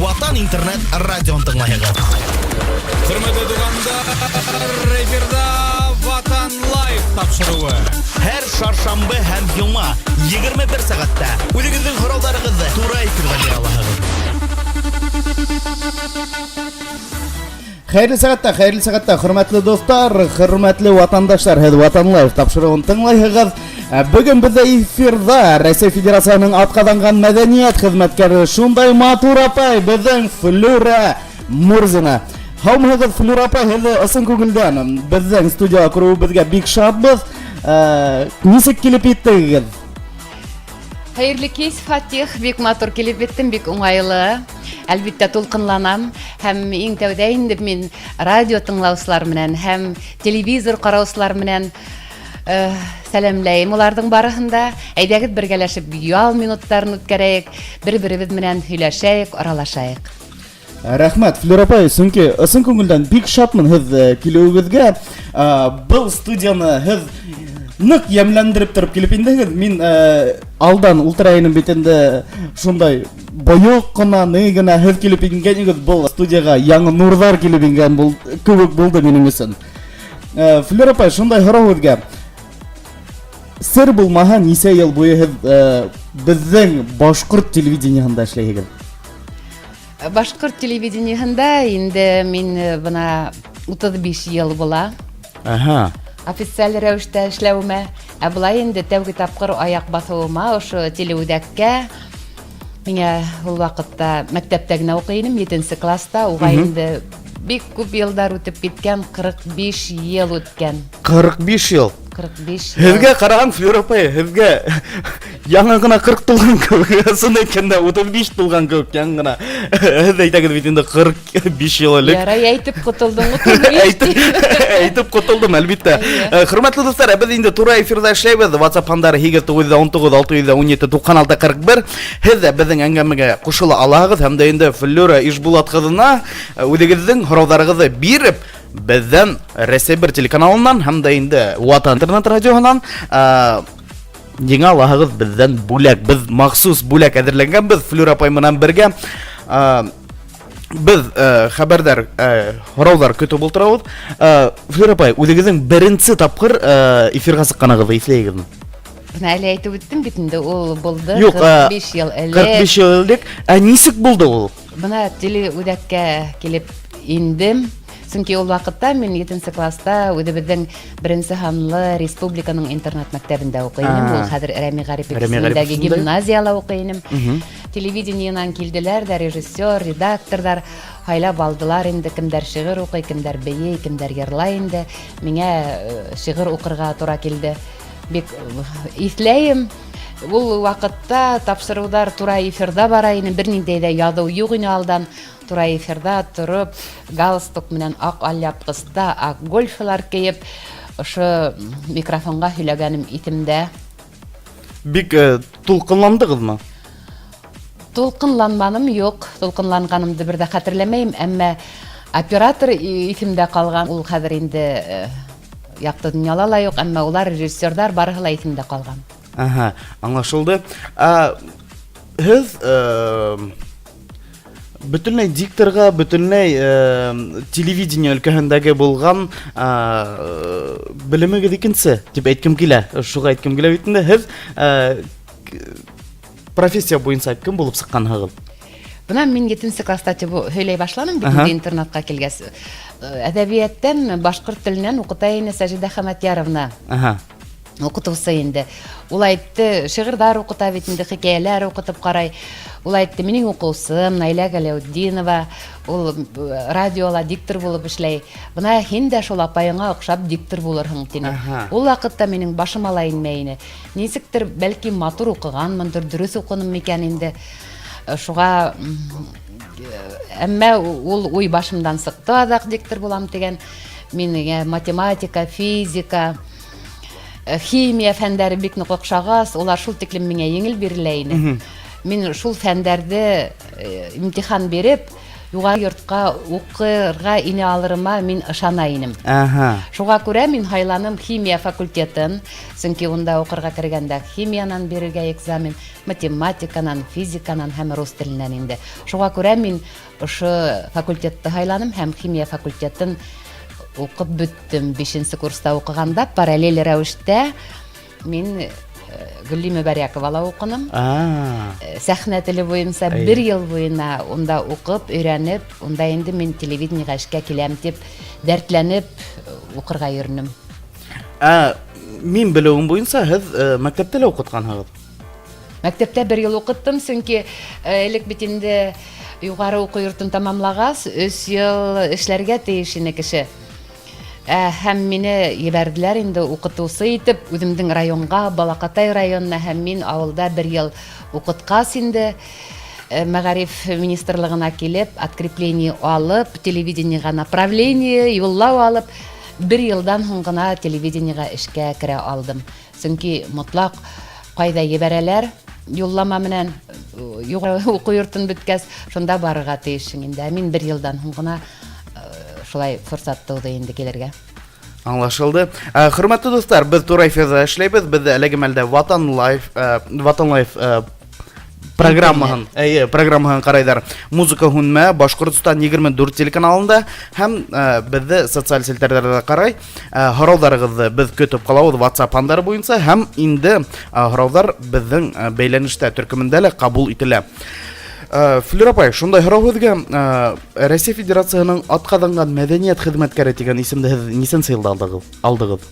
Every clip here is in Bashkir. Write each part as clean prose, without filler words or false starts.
Ватан интернет радион тыңлайһығыҙ. Хөрмәтле туғандар, эфирҙа Ватан Лайв тапшырыуы. Һәр шаршамбы һәм йома 21 сәғәттә үҙегеҙҙең һорауҙарығыҙҙы тура эфирҙа бирә алаһығыҙ. Хәйерле сәғәттә, хәйерле сәғәттә, хөрмәтле дуҫтар, хөрмәтле ватандаштар, һеҙ Ватан Лайв тапшырыуын тыңлайһығыҙ. Бөгөн беҙҙә эфирҙа Рәсәй Федерацияһының атҡаҙанған мәҙәниәт хеҙмәткәре шундай матур апай, беҙҙең Флюра Мурзина. Һаумыһығыҙ, Флюра апай, һеҙҙе ысын күңелдән беҙҙең студияла күреүебеҙгә бик шатбыҙ. Нисек килеп еттегеҙ? Хәйерле кис, Фатих. Бик матур килеп еттем, бик уңайлы. Әлбиттә, тулҡынланам. Һәм иң тәүҙә инде мин радио тыңлаусылар менән һәм телевизор ҡараусылар менән сәләмләйем уларҙың барыһын да. Әйҙәгеҙ бергәләшеп ял минуттарын үткәрәйек, бер-беребеҙ менән һөйләшәйек, аралашайыҡ. Рәхмәт, Флюра апай, сөнки ысын күңелдән бик шатмын һеҙ килеүегеҙгә. Был студияны һеҙ ныҡ йәмләндереп тороп килеп индегеҙ. Мин алдан ултыра инем бит инде шундай бойоҡ ҡына, ни генә һеҙ килеп ингәнегеҙ, был студияға яңы нурҙар килеп ингән был кеүек булды минең өсөн. Флюра апай, шундай һорау һеҙгә. Сер булмаһа, нисә йыл буйы һеҙ беҙҙең башҡорт телевидениеһында эшләйһегеҙ? Башҡорт телевидениеһында инде мин бына 35 йыл була. Ага. Официаль рәүештә эшләүемә. Ә былай инде тәүге тапҡыр аяҡ баҫыуыма ошо телеүҙәккә миңә ул ваҡытта мәктәптә генә уҡый инем, 7 класста. Уға инде бик күп йылдар үтеп киткән, 45 йыл үткән. 45 йыл. 45 йыл. Һеҙгә ҡараған, Флюра апай, һеҙгә яңы ғына 40 тулған кеүек, ысын әйткәндә 35 тулған кеүек яңы ғына. Һеҙ әйтәгеҙ бит инде 45 йыл элек. Ярай әйтеп ҡотолдоң, 35 Әйтеп, әйтеп ҡотолдом, әлбиттә. Хөрмәтле дуҫтар, беҙ инде тура эфирҙа эшләйбеҙ. WhatsApp һандары 8 919 617 96 41. Һеҙ ҙә беҙҙең әңгәмәгә ҡушыла алаһығыҙ һәм дә инде Флюра Ишбулат ҡыҙына үҙегеҙҙең һорауҙарығыҙҙы биреп, беҙҙән Рәсәй бер телеканалынан һәм дә инде Ватан интернет радиоһынан еңә алаһығыҙ беҙҙән бүләк. Беҙ махсус бүләк әҙерләгәнбеҙ Флюра апай менән бергә. Беҙ хәбәрҙәр, һорауҙар көтөп ултырабыҙ. Флюра апай, үҙегеҙҙең беренсе тапҡыр эфирға сыҡҡанығыҙҙы иҫләйһегеҙме? Бына әле әйтеп үттем бит инде, ул булды Юҡ, 45 йыл элек. 45 йыл элек. Ә нисек булды ул? Бына телеүҙәккә килеп индем. Сөнки ул ваҡытта мин 7 класста үҙебеҙҙең беренсе һанлы республиканың интернат мәктәбендә уҡый инем. Ул хәҙер Рәми Ғарипов Рәми Ғарипов исемендәге исемендәге? гимназияла уҡый инем. Телевидениенан килделәр ҙә, режиссер, редакторҙар һайлап алдылар инде, кемдәр шиғыр уҡый, кемдәр бейей, кемдәр йырлай инде. Миңә шиғыр уҡырға тура килде. Бик иҫләйем. Ул ваҡытта тапшырыуҙар тура эфирҙа бара ине, бер ниндәй ҙә яҙыу юҡ ине алдан. Тура эфирҙа тороп, галстук менән аҡ алъяпҡыста, аҡ гольфылар кейеп, ошо микрофонға һөйләгәнем иҫемдә. Бик тулҡынландығыҙмы? Тулҡынланманым, юҡ. Тулҡынланғанымды бер ҙә хәтерләмәйем, әммә оператор иҫемдә ҡалған. Ул хәҙер инде яҡты донъяла ла юҡ, әммә улар режиссерҙар барыһы ла иҫемдә ҡалған. Ага, аңлашылды. Һеҙ бөтөнләй дикторға, бөтөнләй телевидение өлкәһендәге булған белемегеҙ икенсе тип әйткем килә. Шуға әйткем килә бит инде. Һеҙ профессия буйынса кем булып сыҡҡанһығыҙ? Бына мин 7 класста тип һөйләй башланым бит инде интернатҡа килгәс. Әҙәбиәттән, башҡорт теленән уҡыта ине Сажида Хәмәтйәровна. Уҡытыусы инде. Ул әйтте, шиғырҙар уҡыта бит инде, хикәйәләр уҡытып ҡарай. Ул әйтте, минең уҡыусым Наилә Галәүетдинова, ул радиола диктор булып эшләй. Бына һин дә шул апайыңа оҡшап диктор булырһың, тине. Ул ваҡытта минең башыма ла инмәй ине. Нисектер, бәлки матур уҡығанмындыр, дөрөҫ уҡыным микән инде. Шуға әммә ул уй башымдан сыҡты, аҙаҡ диктор булам тигән. Миңә математика, физика, химия фәндәре бик ныҡ оҡшағас, улар шул тиклем миңә еңел бирелә ине. Мин шул фәндәрҙе имтихан биреп, Югары йортка укырга инә алырыма мин ышана инем. Ага. Шуга күрә мин һайланым химия факультетын, чөнки унда укырга кергәндә химиянан бирергә экзамен, математиканан, физиканан һәм рус теленнән инде. Шуга күрә мин ошо факультетты һайланым һәм химия факультетын укып беттем. Бишенче курста укыганда параллель рәвештә мин Гөлли Мөбәрәковала укыным. Сәхнә теле буенча бер ел буена унда укып, өйрәнеп, унда инде мин телевидениегә эшкә киләм дип дәртләнеп укырга йөренем. Ә мин белүем буенча, һеҙ мәктәптә лә уҡытҡанһығыҙ. Мәктәптә бер ел укыттым, сөнки элек бит инде югары уку йортын тамамлагас, өч ел эшләргә тиеш ине кеше. Ә, һәм мине ебәрделәр инде укытучы итеп үземнең районга, Балакатай районына, һәм мин авылда бер ел укыткач инде мәгариф министрлыгына килеп, открепление алып, телевидениега направление, юллау алып, бер елдан һуң гына телевидениега эшкә керә алдым. Чөнки мотлак кайда ебәрәләр, юллама менән югары уку йортын беткәс, шунда барырга тиешсең инде. Ә мин бер елдан һуң гына шулай форсат туды инде килергә. Аңлашылды. Хөрмәтле дуслар, без туры эфирда эшләйбез. Без әлеге мәлдә Ватан Лайф, Ватан Лайф программаһын, әйе, программаһын карайдар. Музыка һүнмә Башкортстан 24 телеканалында һәм безне социаль челтәрләрдә карай. Һорауларыгызны без көтеп калабыз WhatsApp һаннары буенча һәм инде һораулар безнең бәйләнештә төркемендә лә кабул ителә. Флюр апай, шундай һорау һеҙгә, Россия Федерацияһының атҡаҙанған мәҙәниәт хеҙмәткәре тигән исемде һеҙ нисәнсе йылда алдығыҙ? Алдығыҙ?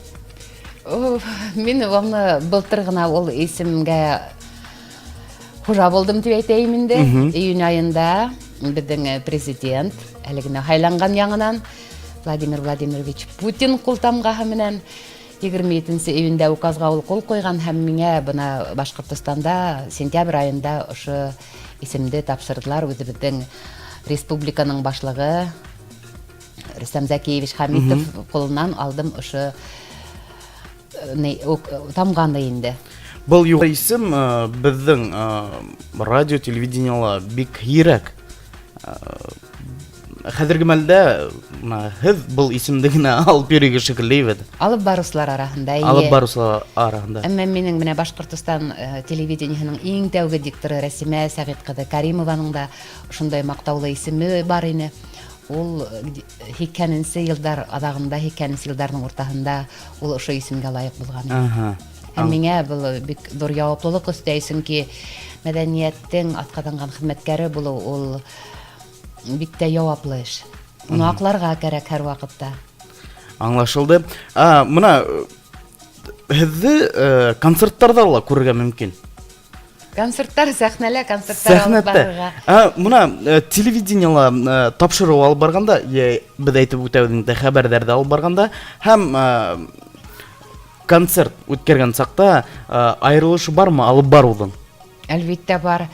Мин уны былтыр ғына ул исемгә хужа булдым тип әйтәйем инде. Июнь айында беҙҙең президент әле генә һайланған яңынан Владимир Владимирович Путин ҡул тамғаһы менән 27 июньдә указға ул ҡул ҡуйған һәм миңә бына Башҡортостанда сентябрь айында ошо исемде тапшырҙылар. Үҙебеҙҙең республиканың башлығы Рөстәм Зәкиевич Хәмитов ҡулынан алдым ошо тамғаны инде. Был юғары исем беҙҙең радио, телевидениела бик һирәк. Хәҙерге мәлдә һеҙ был исемде генә алып йөрөйгә шикелле бит. Алып барыусылар араһында, эйе. Алып барыусылар араһында. Әммә минең менә Башҡортостан телевидениеһының иң тәүге дикторы Рәсимә Сәғит ҡыҙы Каримованың да ошондай маҡтаулы исеме бар ине. Ул 80-нсе йылдар аҙағында, 80-нсе йылдарҙың уртаһында ул ошо исемгә лайыҡ булған. Һәм миңә был бик ҙур яуаплылыҡ өҫтәй, сөнки мәҙәниәттең атҡаҙанған хеҙмәткәре булыу ул бик тә яуаплы эш. Уны аҡларға кәрәк һәр ваҡытта. Аңлашылды. Мына һеҙҙе концерттарҙа ла күрергә мөмкин. Концерттар, сәхнәлә концерттар алып барырға. Мына телевидениела тапшырыу алып барғанда, беҙ әйтеп үтәбеҙ инде, хәбәрҙәрҙе алып барғанда һәм концерт үткәргән саҡта айырылышы бармы алып барыуҙың? Әлбиттә бар.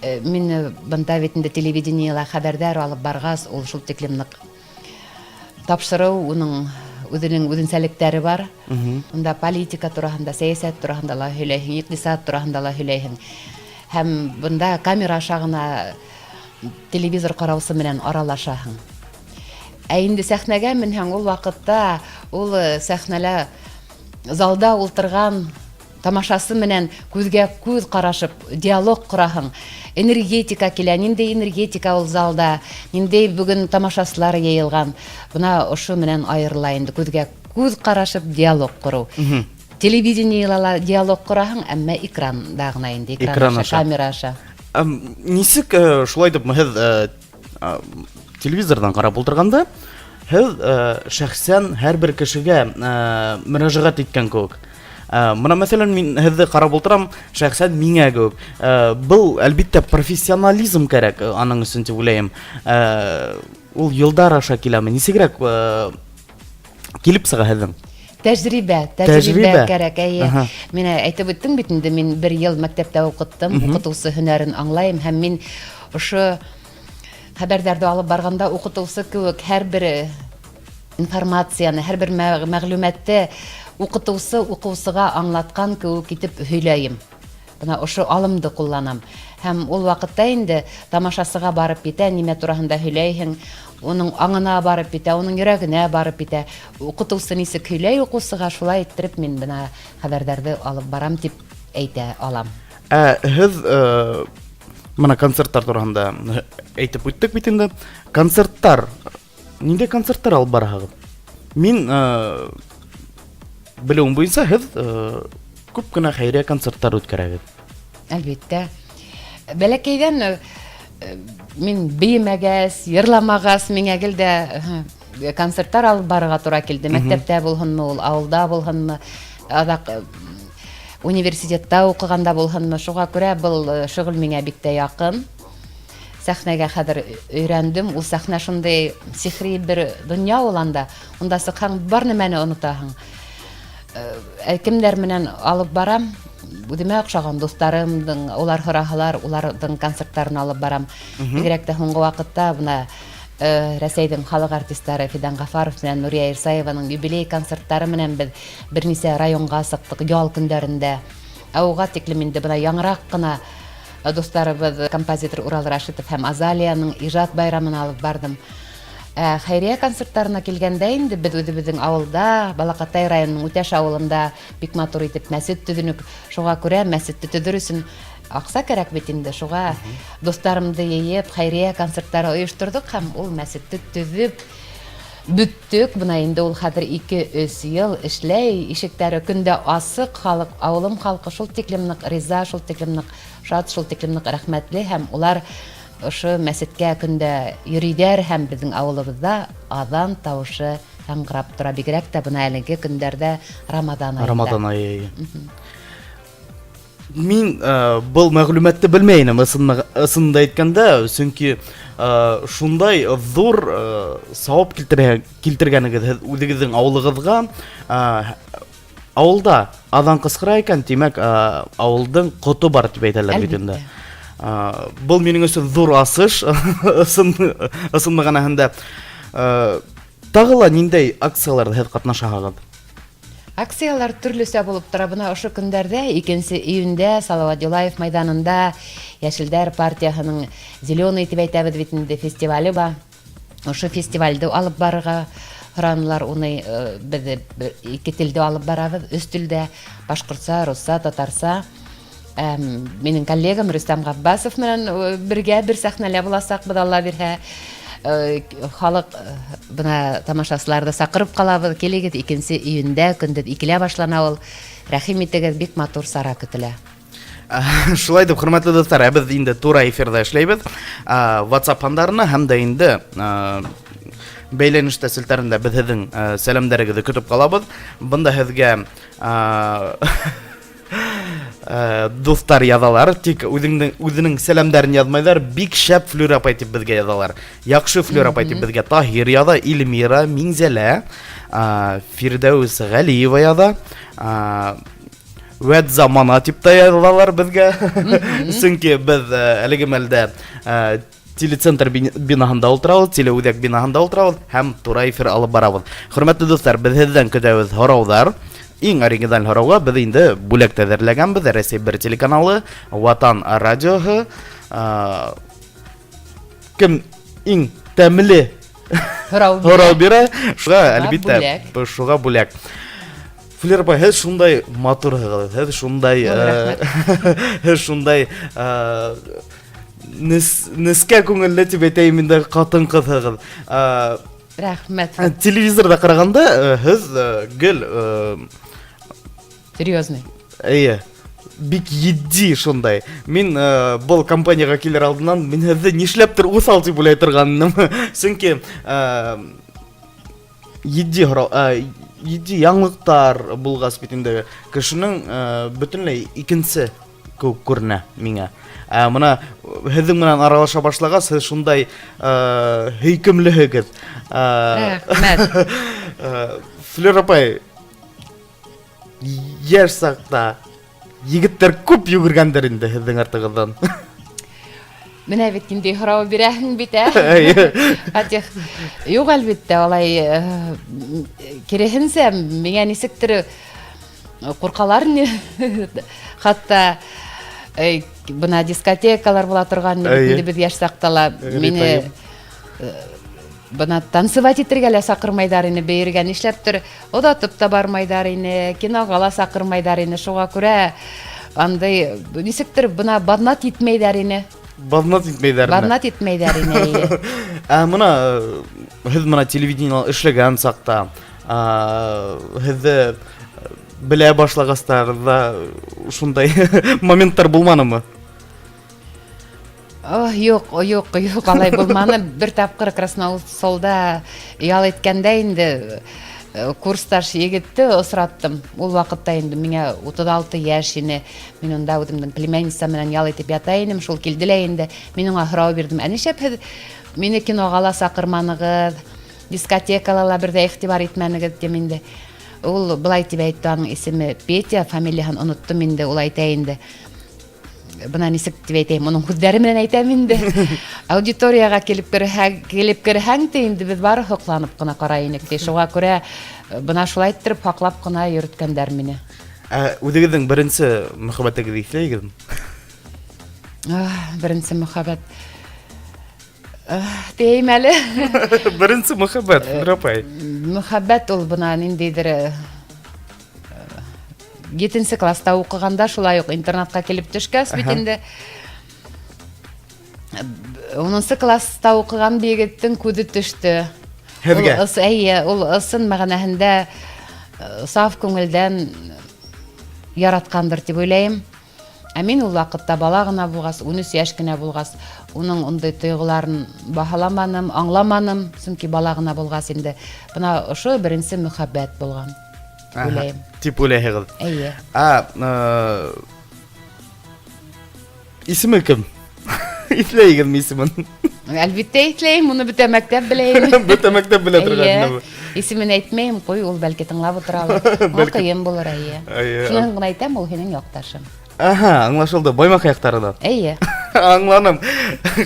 Мин бында бит инде телевидениела хәбәрҙәр алып барғас, ул шул тиклем ныҡ тапшырыу, уның үҙенең үҙенсәлектәре бар. Унда политика тураһында, сәйәсәт тураһында ла һөйләйһең, иҡтисад тураһында ла һөйләйһең. Һәм бында камера аша ғына телевизор ҡараусы менән аралашаһың. Ә инде сәхнәгә менһәң, ул ваҡытта ул сәхнәлә залда ултырған тамашасы менән күҙгә күҙ ҡарашып диалог ҡораһың. Энергетика килә, ниндәй энергетика ул залда, ниндәй бөгөн тамашасылар йыйылған. Бына ошо менән айырыла инде күҙгә күҙ ҡарашып диалог ҡороу. Телевидениела ла диалог ҡораһың, әммә экранда ғына инде, экран аша, камера аша. Нисек шулай итеп һеҙ телевизорҙан ҡарап ултырғанда, һеҙ шәхсән һәр бер кешегә мөрәжәғәт иткән кеүек. Мына, мәҫәлән, мин һеҙҙе ҡарап ултырам, шәхсән миңә кеүек. Был, әлбиттә, профессионализм кәрәк аның өсөн тип уйлайым. Ул йылдар аша киләме? Нисегерәк килеп сыға һеҙҙең? Тәжрибә, тәжрибә кәрәк, әйе. Мин әйтеп үттем бит инде, мин бер йыл мәктәптә уҡыттым, уҡытыусы һөнәрен аңлайым һәм мин ошо хәбәрҙәрҙе алып барғанда уҡытыусы кеүек һәр бер информацияны, һәр бер мәғлүмәтте уҡытыусы уҡыусыға аңлатҡан кеүек итеп һөйләйем. Бына ошо алымды ҡулланам. Һәм ул ваҡытта инде тамашасыға барып етә, нимә тураһында һөйләйһең, уның аңына барып етә, уның йөрәгенә барып етә. Уҡытыусы нисек һөйләй уҡыусыға, шулай иттереп мин бына хәбәрҙәрҙе алып барам тип әйтә алам. Ә һеҙ бына концерттар тураһында әйтеп үттек бит инде. Концерттар, ниндәй концерттар алып бараһығыҙ? Мин белеүем буйынса, һеҙ күп кенә хәйриә концерттар үткәрәгеҙ. Әлбиттә. Бәләкәйҙән мин бейемәгәс, йырламағас, миңә гел дә концерттар алып барырға тура килде. Мәктәптә булһынмы ул, ауылда булһынмы, аҙаҡ университетта уҡығанда булһынмы. Шуға күрә был шөғөл миңә бик тә яҡын. Сәхнәгә хәҙер өйрәндем. Ул сәхнә шундай сихри бер донъя ул анда. Унда сыҡһаң, бар нәмәне онотаһың. Ә кемдәр менән алып барам? Үҙемә оҡшаған дуҫтарымдың, улар һораһалар, уларҙың концерттарын алып барам. Бигерәк тә һуңғы ваҡытта бына Рәсәйҙең халыҡ артистары Фидан Ғафаров менән Нурия Ирсаеваның юбилей концерттары менән беҙ бер нисә районға сыҡтыҡ ял көндәрендә. Ә уға тиклем инде бына яңыраҡ ҡына дуҫтарыбыҙ композитор Урал Рашитов һәм Азалияның ижад байрамын алып барҙым. Ә хәйриә концерттарына килгәндә инде беҙ үҙебеҙҙең ауылда, Балаҡатай районының Үтәш ауылында бик матур итеп мәсет төҙөнөк. Шуға күрә мәсетте төҙөр өсөн аҡса кәрәк бит инде. Шуға дуҫтарымды йыйып, хәйриә концерттары ойошторҙоҡ һәм ул мәсетте төҙөп бөттөк. Бына инде ул хәҙер 2-3 йыл эшләй, ишектәре көндә асыҡ, халыҡ, ауылым халҡы шул тиклем ныҡ риза, шул тиклем ныҡ шат, шул тиклем ныҡ рәхмәтле һәм улар ошо мәсеткә көндә йөрөйҙәр һәм беҙҙең ауылыбыҙҙа аҙан тауышы яңғырап тора. Бигерәк тә бына әлеге көндәрҙә Рамаҙан айында. Рамаҙан айы. Мин был мәғлүмәтте белмәй инем, ысынында әйткәндә, сөнки шундай ҙур сауап килтергәнегеҙ һеҙ үҙегеҙҙең ауылығыҙға. Ауылда аҙан ҡысҡыра икән, тимәк, ауылдың ҡото бар тип әйтәләр бит инде. Был минең өсөн ҙур асыш, ысын мәғәнәһендә. Тағы ла ниндәй акцияларҙа һеҙ ҡатнашаһығыҙ? Акциялар төрлөсә булып тора. Бына ошо көндәрҙә, 2 июндә Салауат Юлаев майҙанында Йәшелдәр партияһының Зеленый тип әйтәбеҙ бит инде фестивале бар. Ошо фестивалде алып барырға һоранылар. Уны беҙ 2 телдә алып барабыҙ, 3 телдә: башҡортса, русса, татарса. Минең коллегам Рөстәм Ғаббасов менән бергә бер сәхнәлә буласаҡбыҙ, Алла бирһә. Халыҡ бына тамашасыларҙы саҡырып ҡалабыҙ, килегеҙ, 2 июндә көндөҙ 2-лә башлана ул. Рәхим итегеҙ, бик матур сара көтөлә. Шулай итеп, хөрмәтле дуҫтар, ә беҙ инде тура эфирҙа эшләйбеҙ. WhatsApp һандарына һәм дә инде бәйләнештә селтәрендә беҙ һеҙҙең сәләмдәрегеҙҙе көтөп ҡалабыҙ. Бында һеҙгә дуҫтар яҙалар, тик үҙенең сәләмдәрен яҙмайҙар. Бик шәп Флүр апай тип беҙгә яҙалар. Яҡшы Флүр апай тип беҙгә Таһир яҙа, Эльмира, Миңзәлә, Фирҙәүес Ғәлиева яҙа. Вәт замана тип тә яҙалар беҙгә. Сөнки беҙ әлеге мәлдә телецентр бинаһында ултырабыҙ, телеүҙәк бинаһында ултырабыҙ һәм тура эфир алып барабыҙ. Хөрмәтле дуҫтар, беҙ һеҙҙән көтәбеҙ һорауҙар. Иң оригиналь һорауға беҙ инде бүләк тә әҙерләгәнбеҙ. Рәсәй бер телеканалы, Ватан радиоһы. Кем иң тәмле һорау һорау бирә, шуға, әлбиттә, шуға бүләк. Флер апай, һеҙ шундай матурһығыҙ, һеҙ шундай, һеҙ шундай нескә күңелле тип әйтәйем инде, ҡатын-ҡыҙһығыҙ. Рәхмәт. Телевизорҙа ҡарағанда, һеҙ гел серьезный. Эйе. Бик етди шундай. Мин был компанияға килер алдынан мин һеҙҙе нишләптер уҫал тип уйлай торғанмын. Сөнки етди һорау, етди яңылыҡтар булғас бит инде кешенең бөтөнләй икенсе кеүек күренә миңә. Ә бына һеҙҙең менән аралаша башлағас, һеҙ шундай һөйкөмлөһөгөҙ. Рәхмәт. Флер апай, йәш саҡта егеттәр күп йүгергәндер инде һеҙҙең артығыҙҙан. Менә бит ниндәй һорау бирәһең бит, ә? Фатих, юҡ, әлбиттә, алай, киреһенсә, миңә нисектер ҡурҡалар ни. Хатта Бына дискотекалар була торган инде беҙ йәш саҡта ла мине бына танцевать итергә лә саҡырмайҙар ине, бейергә нишләптер оҙатып та бармайҙар ине, киноға ла саҡырмайҙар ине. Шуға күрә андай нисектер бына баҙнат итмәйҙәр ине. Баҙнат итмәйҙәр ине. Баҙнат итмәйҙәр ине, эйе. Ә бына һеҙ бына телевидениела эшләгән саҡта һеҙҙе белә башлағастар ҙа шундай моменттар булманымы? Ох, юҡ, юҡ, юҡ, алай булманы. Бер тапҡыр Красноусолда ял иткәндә инде э, курсташ егетте осраттым. Ул ваҡытта инде миңә 36 йәш ине. Мин унда үҙемдең племянница менән ял итеп ята инем. Шул килде лә инде. Мин уңа һорау бирҙем. Ә нишләп һеҙ мине киноға ла саҡырманығыҙ, дискотекала ла бер ҙә иғтибар итмәнегеҙ, тим инде. Ул былай тип әйтте, аның исеме Петя, фамилияһын оноттом инде, ул әйтә инде. Бына нисек тип әйтәйем, уның һүҙҙәре менән әйтәм инде. Аудиторияға килеп керһәң, килеп керһәң тә инде беҙ бары һоҡланып ҡына ҡарай инек ти. Шуға күрә э, бына шулай иттереп һаҡлап ҡына йөрөткәндәр мине. Ә үҙегеҙҙең беренсе мөхәббәтегеҙҙе иҫләйегеҙме? Беренсе мөхәббәт. Тиәйем әле. Беренсе мөхәббәт, Флүрә апай. Мөхәббәт ул бына ниндәйҙер э, етенсе класста уҡығанда шулай уҡ интернатҡа килеп төшкәс бит инде унынсы класста уҡыған бер егеттең күҙе төштө. Һеҙгә? Ул, әйе, ул ысын мәғәнәһендә э, саф күңелдән яратҡандыр тип уйлайым. Ә мин ул ваҡытта бала ғына булғас, 13 йәш кенә булғас, уның ундай тойғоларын баһаламаным, аңламаным, сөнки бала ғына булғас инде. Бына ошо беренсе мөхәббәт булған, уйлайым. Тип уйлайһығыҙ. Әйе. Ә, э, исеме кем? Иҫләйегеҙме исемен? Әлбиттә иҫләйем, уны бөтә мәктәп белә инде. Бөтә мәктәп белә торған Әйе. Исемен әйтмәйем, ҡуй, ул бәлки тыңлап ултыралыр. Уңа ҡыйын булыр, әйе. Әйе. Шуныһын ғына әйтәм, ул һинең яҡташың. Аһа, аңлашылды. Баймаҡ яҡтарынан. Әйе. Аңланым.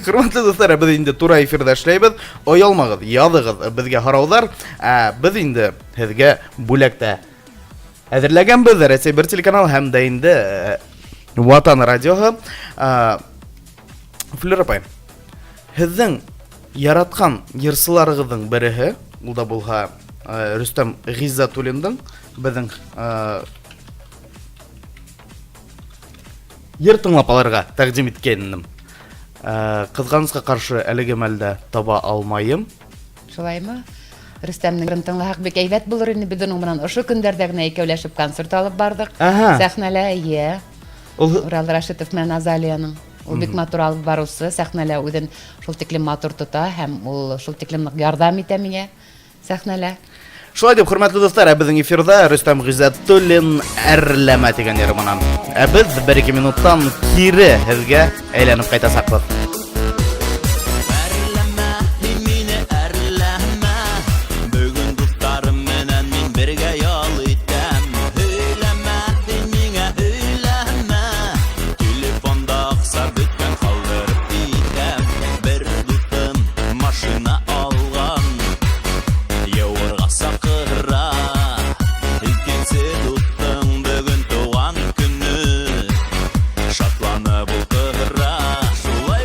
Хөрмәтле дуҫтар, беҙ инде тура эфирҙа эшләйбеҙ. Оялмағыҙ, яҙығыҙ беҙгә һорауҙар. Ә беҙ инде һеҙгә бүләк тә әҙерләгәнбеҙ. Рәсәй бер телеканал һәм дә инде э, Ватан радиоһы. Ә, Флюр апай, һеҙҙең яратҡан йырсыларығыҙҙың береһе, ул да булһа э, Рөстәм Ғиззәтуллиндың беҙҙең э, йыр тыңлап алырға тәҡдим иткән инем. Ҡыҙғанысҡа ҡаршы әлеге мәлдә таба алмайым. Шулаймы? Рөстәмнең йырын тыңлаһаҡ бик әйбәт булыр ине. Беҙ уның менән ошо көндәрҙә генә икәүләшеп концерт алып барҙыҡ. Аһа. Сәхнәлә, эйе. Ул Урал Рашитов менән Азалияның. Ул бик матур алып барыусы, сәхнәлә үҙен шул тиклем матур тота һәм ул шул тиклем ныҡ ярҙам итә миңә сәхнәлә. Шулай дип, хөрмәтле дуҫтар, ә беҙҙең эфирҙа Рөстәм Ғиззәтуллин Әрләмә тигән йыры менән. Ә беҙ бер-ике минуттан кире һеҙгә әйләнеп ҡайтасаҡбыҙ. Әрләмә, һин мине әрләмә. Бөгөн дуҫтарым менән мин бергә ял итәм. Һөйләмә, һин миңә һөйләмә. Телефонда аҡса бөткән, ҡалдырып китәм. Бер дуҫым машина алған, йыуырға саҡыра. Икенсе дуҫтың бөгөн тыуған көнө, шатланып ултыра. Шулай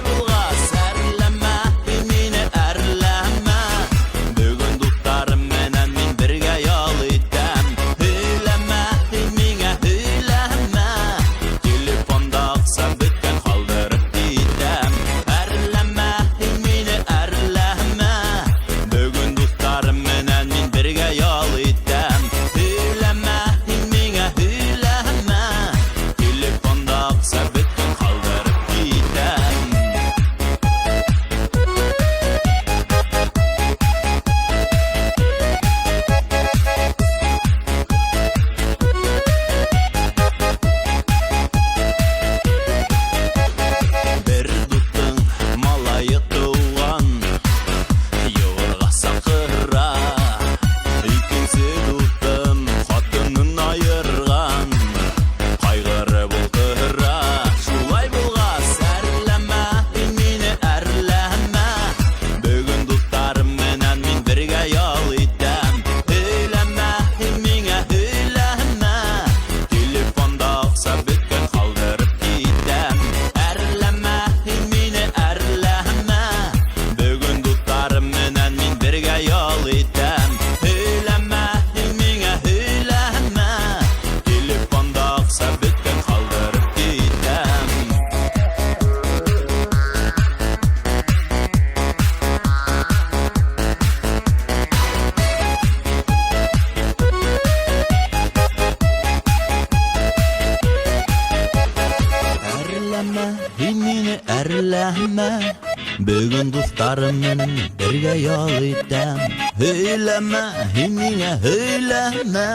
Бөгөн дуҫтарым менән бергә ял итәм. Һөйләмә, һин миңә һөйләмә.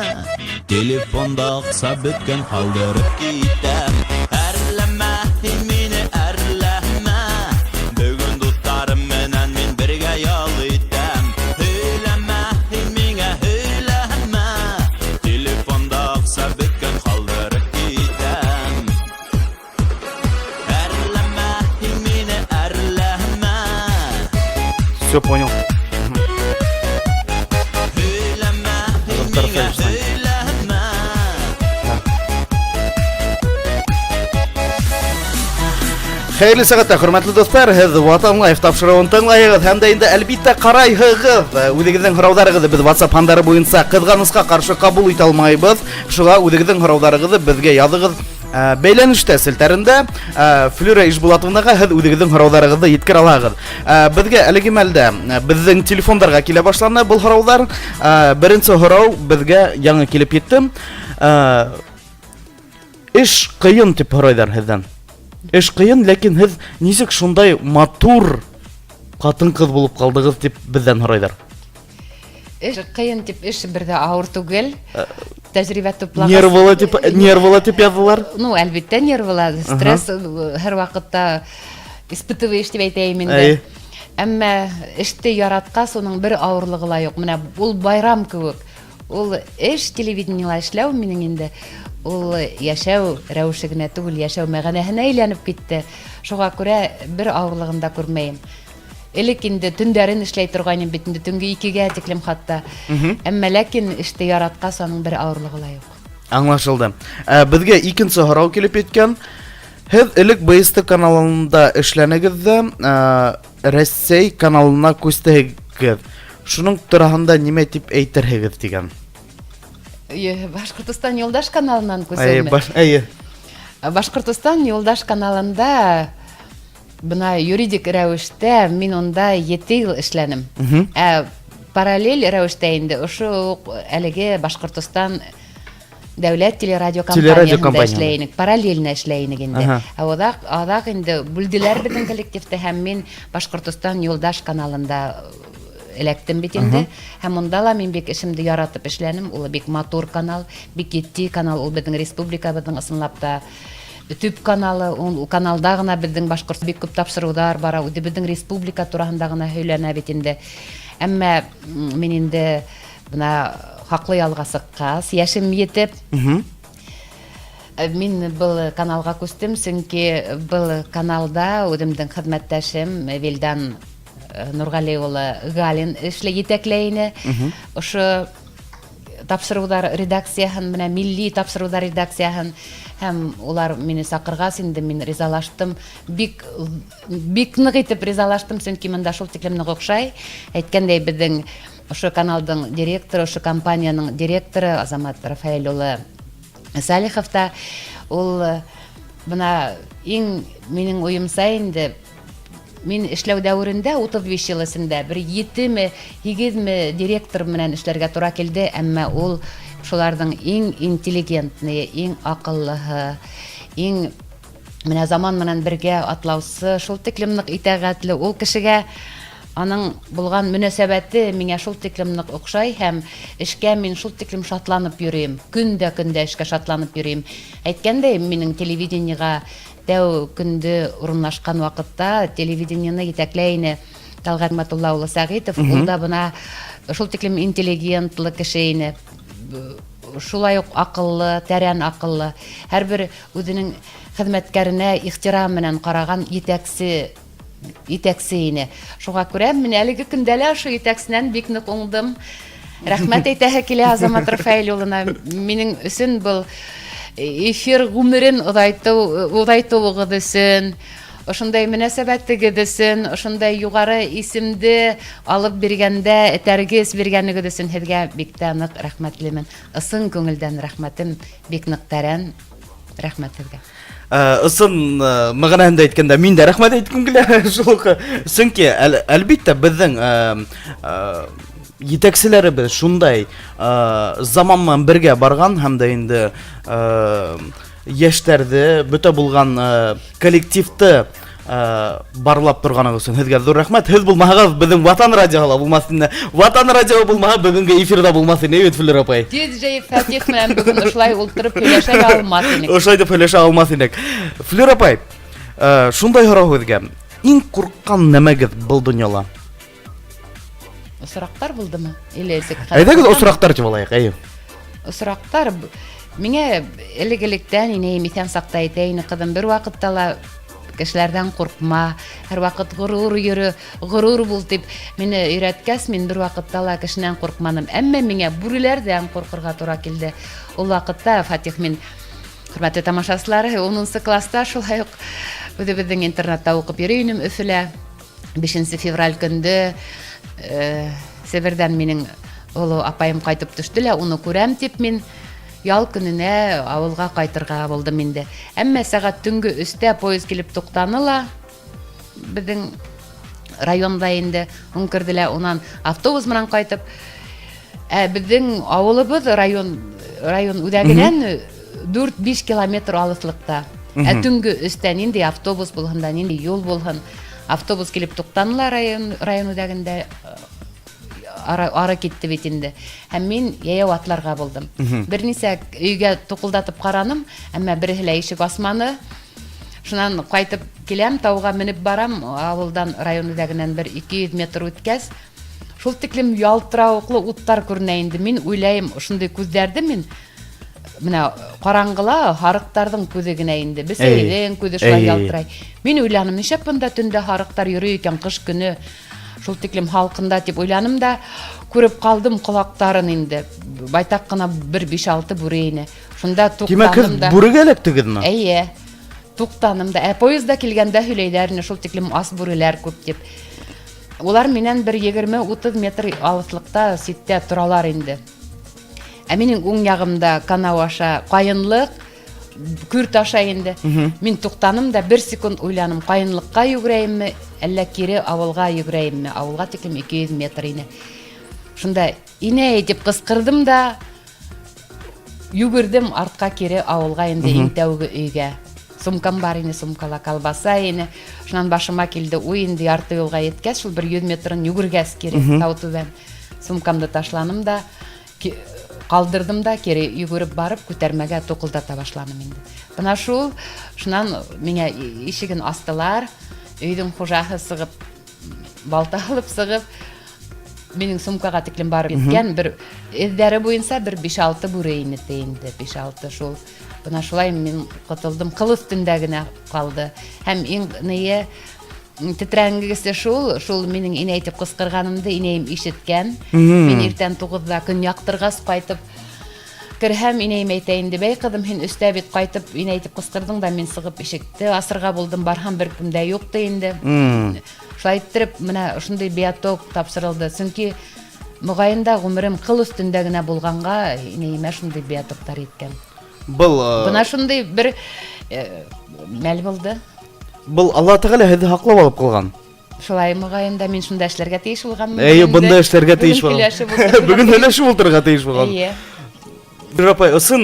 Телефонда аҡса бөткән, ҡалдырып китәм. Әрләмә, һин мине әрләмә. Бөгөн дуҫтарым менән мин бергә ял итәм. Һөйләмә, һин миңә һөйләмә. Телефонда аҡса бөткән, ҡалдырып китәм. Әрләмә, һин мине әрләмә. Все понял. Һөйләмә, һин Доктор миңә Фельдштайн. һөйләмә. Хәйерле сәғәттә, хөрмәтле дуҫтар, һеҙ Ватан Лайф тапшырыуын тыңлайһығыҙ һәм дә инде әлбиттә ҡарайһығыҙ. Үҙегеҙҙең һорауҙарығыҙҙы беҙ WhatsApp һандары буйынса ҡыҙғанысҡа ҡаршы ҡабул итә алмайбыҙ. Шуға үҙегеҙҙең һорауҙарығыҙҙы беҙгә яҙығыҙ. Бәйләнештә селтәрендә Флюра Ишбулатовнаға һеҙ үҙегеҙҙең һорауҙарығыҙҙы еткерә алаһығыҙ. Беҙгә әлеге мәлдә беҙҙең телефондарға килә башланы был һорауҙар. Беренсе һорау беҙгә яңы килеп етте. Эш ҡыйын тип һорайҙар һеҙҙән. Эш ҡыйын, ләкин һеҙ нисек шундай матур ҡатын-ҡыҙ булып ҡалдығыҙ тип беҙҙән һорайҙар. Эш ҡыйын тип эш бер ҙә ауыр түгел. Тәжрибә туплағас. Нервылы тип, нервылы тип яҙҙылар. Ну, әлбиттә нервыла, стресс һәр ваҡытта испытываешь тип әйтәйем инде. Әйе. Әммә эште яратҡас, уның бер ауырлығы ла юҡ. Менә ул байрам кеүек. Ул эш телевидениела эшләү минең инде ул йәшәү рәүеше генә түгел, йәшәү мәғәнәһенә әйләнеп китте. Шуға күрә бер ауырлығын да күрмәйем. Элек инде төндәрен эшләй торғайным бит инде, төнгө 2-гә тиклем хатта. Әммә ләкин эште яратҡас, аның бер ауырлығы ла юҡ. Аңлашылды. Беҙгә икенсе һорау килеп еткән. Һеҙ элек БСТ каналында эшләнегеҙ ҙә, Рәсәй каналына күстегеҙ. Шуның тураһында нимә тип әйтерһегеҙ тигән? Башҡортостан Юлдаш каналынан Әйе, күсеүме? Әйе. Башҡортостан Юлдаш каналында бына юридик рәүештә мин унда 7 йыл эшләнем. Ә параллель рәүештә инде ошо уҡ әлеге Башҡортостан дәүләт телерадиокомпанияһында Телерадиокомпанияһында. эшләй инек, параллельно эшләй инек инде. Ә аҙаҡ инде бүлделәр беҙҙең коллективты һәм мин Башҡортостан Юлдаш каналында эләктем бит инде. Һәм унда ла мин бик эшемде яратып эшләнем. Ул бик матур канал, бик етди канал, ул беҙҙең республикабыҙҙың ысынлап та төп каналы. Ул каналда ғына беҙҙең башҡорт бик күп тапшырыуҙар бара, үҙебеҙҙең республика тураһында ғына һөйләнә бит инде. Әммә мин инде бына хаҡлы ялға сыҡҡас, йәшем етеп, мин был каналға күстем, сөнки был каналда үҙемдең хеҙмәттәшем Вилдан Нурғали улы Галин эшләй, етәкләй ине. Ошо тапшырыуҙар редакцияһын, менә милли тапшырыуҙар редакцияһын, һәм улар мине саҡырғас инде мин ризалаштым. Бик, бик ныҡ итеп ризалаштым, сөнки мында шул тиклем ныҡ оҡшай. Әйткәндәй, беҙҙең ошо каналдың директоры, ошо компанияның директоры Азамат Рафаэль улы Салихов та ул бына иң минең уйымса инде мин эшләү дәүерендә 35 йыл эсендә бер 7-ме, 8-ме директор менән эшләргә тура килде, әммә ул шуларҙың иң интеллигентный, иң аҡыллыһы, иң менә заман менән бергә атлаусы, шул тиклем ныҡ итәғәтле ул кешегә аның булған мөнәсәбәте миңә шул тиклем ныҡ оҡшай һәм эшкә мин шул тиклем шатланып йөрөйөм. Көн дә көндә эшкә шатланып йөрөйөм. Әйткәндәй, минең телевидениеға тәү көндө урынлашҡан ваҡытта телевидениены етәкләй ине Талғат Матулла улы Сәғитов. Ул да бына шул тиклем интеллигентлы кеше ине. Шулай уҡ аҡыллы, тәрән аҡыллы. Һәр бер үҙенең хеҙмәткәренә ихтирам менән ҡараған етәксе ине. Шуға күрә мин әлеге көндә лә ошо етәксенән бик ныҡ уңдым. Рәхмәт әйтәһе килә Азамат Рафаэль улына. Минең өсөн был эфир ғүмерен оҙайтыуығыҙ өсөн, ошондай мөнәсәбәтегеҙ өсөн, ошондай юғары исемде алып биргәндә этәргес биргәнегеҙ өсөн һеҙгә бик тә ныҡ рәхмәтлемен. Ысын күңелдән рәхмәтем бик ныҡ тәрән. Рәхмәт һеҙгә. Ысын мәғәнәһендә әйткәндә мин дә рәхмәт әйткем килә шул уҡ. Сөнки әлбиттә беҙҙең етәкселәребеҙ шундай заман менән бергә барған һәм дә инде йәштәрҙе, бөтә булған коллективты Барлап торғанығыҙ өсөн һеҙгә ҙур рәхмәт. Һеҙ булмаһағыҙ, беҙҙең Ватан радиоһы ла булмаҫ ине. Ватан радиоһы булмаһа, бөгөнгө эфирҙа булмаҫ ине бит, Флүр апай. Диджей Фатих менән бөгөн ошолай ултырып һөйләшә лә алмаҫ инек. Ошолай итеп һөйләшә алмаҫ инек. Флүр апай, шундай һорау һеҙгә. Иң ҡурҡҡан нәмәгеҙ был донъяла? Осраҡтар булдымы? Или нисек? Әйҙәгеҙ, осраҡтар тип алайыҡ, әйе. Осраҡтар миңә элек-электән инәйем иҫән саҡта әйтә ине, ҡыҙым, бер ваҡытта ла кешеләрҙән ҡурҡма, һәр ваҡыт ғорур йөрө, ғорур бул дип мине өйрәткәс, мин бер ваҡытта ла кешенән ҡурҡманым. Әммә миңә бүреләрҙән ҡурҡырға тура килде. Ул ваҡытта, Фатих, мин хөрмәтле тамашасылар, 10 класста шулай уҡ үҙебеҙҙең интернатта уҡып йөрөй инем Өфөлә. 5 февраль көндө э, Себерҙән минең оло апайым ҡайтып төштө лә, уны күрәм дип мин ял көнөнә ауылға ҡайтырға булдым инде. Әммә сәғәт төнгө өстә поезд килеп туҡтаны ла, беҙҙең районда инде Үңкерҙе лә, унан автобус менән ҡайтып, ә беҙҙең ауылыбыҙ район район үҙәгенән 4-5 километр алыҫлыҡта. Ә төнгө өстә ниндәй автобус булһын да, ниндәй юл булһын. Автобус килеп туҡтаны ла район район үҙәгендә ары, ары китте бит инде. Һәм мин йәйәү атларға булдым. Бер нисә өйгә туҡылдатып ҡараным, әммә береһе лә ишек асманы. Шунан ҡайтып киләм, тауға менеп барам, ауылдан район үҙәгенән бер 200 метр үткәс, шул тиклем ялтырауыҡлы уттар күренә инде. Мин уйлайым, ошондай күҙҙәрҙе мин менә караңгыла һарыҡтарҙың күҙе генә инде. Бесәйҙең күҙе шулай ялтырай. Мин уйланым, нишләп бында төндә һарыҡтар йөрөй икән ҡыш көнө? Шул тиклем һалҡында дип уйланым да, күреп ҡалдым ҡолаҡтарын инде. Байтаҡ ҡына бер 5-6 бүре ине. Шунда туҡтаным Димәк, да. Бүрегә эләктегеҙме? Әйе. Туҡтаным да. Ә поездда килгәндә һөйләйҙәр ине, шул тиклем ас бүреләр күп дип. Улар минән бер 20-30 метр алыҫлыҡта ситтә торалар инде. Ә минең уң яғымда канау аша ҡайынлыҡ, көрт аша инде. Мин туҡтаным да бер секунд уйланым, ҡайынлыҡҡа йүгерәйемме, әллә кире ауылға йүгерәйемме? Ауылға тиклем 200 метр ине. Шунда инәй дип ҡысҡырҙым да, йүгерҙем артҡа кире ауылға инде иң тәүге өйгә. Сумкам бар ине, сумкала колбаса ине. Шунан башыма килде уй инде ярты юлға еткәс, шул бер 100 метрын йүгергәс кире тау түбән. Сумкамды ташланым да, ҡалдырҙым да, кире йүгереп барып, күтәрмәгә туҡылдата башланым инде. Бына шул, шунан миңә ишеген астылар, өйҙөң хужаһы сығып, балта алып сығып, минең сумкаға тиклем барып еткән бер эҙҙәре буйынса бер 5-6 бүре ине инде, 5-6 шул. Бына шулай мин ҡотолдом, ҡыл өҫтөндә генә ҡалды. Һәм иң ние тетрәнгесе шул, шул минең инәй дип ҡысҡырғанымды инәйем ишеткән. Мин иртән 9-да көн яҡтырғас ҡайтып керһәм, инәйем әйтә инде, бәй ҡыҙым, һин өстә бит ҡайтып инәй дип ҡысҡырҙың да, мин сығып ишекте асырға булдым, барһам бер кем дә юҡ ти инде. Шулай иттереп, менә ошондай биоток тапшырылды. Сөнки моғайын да ғүмерем ҡыл өҫтөндә генә булғанға инәйемә шундай биотоктар еткән. Был Бына шундай бер мәл булды. Был Алла Тәгалә һеҙҙе һаҡлап алып ҡалған. Шулай моғайын да мин шунда эшләргә тейеш булғанмын. Әйе, бында эшләргә тейеш булған. Бөгөн һөйләшеп ултырырға тейеш булған. Әйе. Бер апай, ысын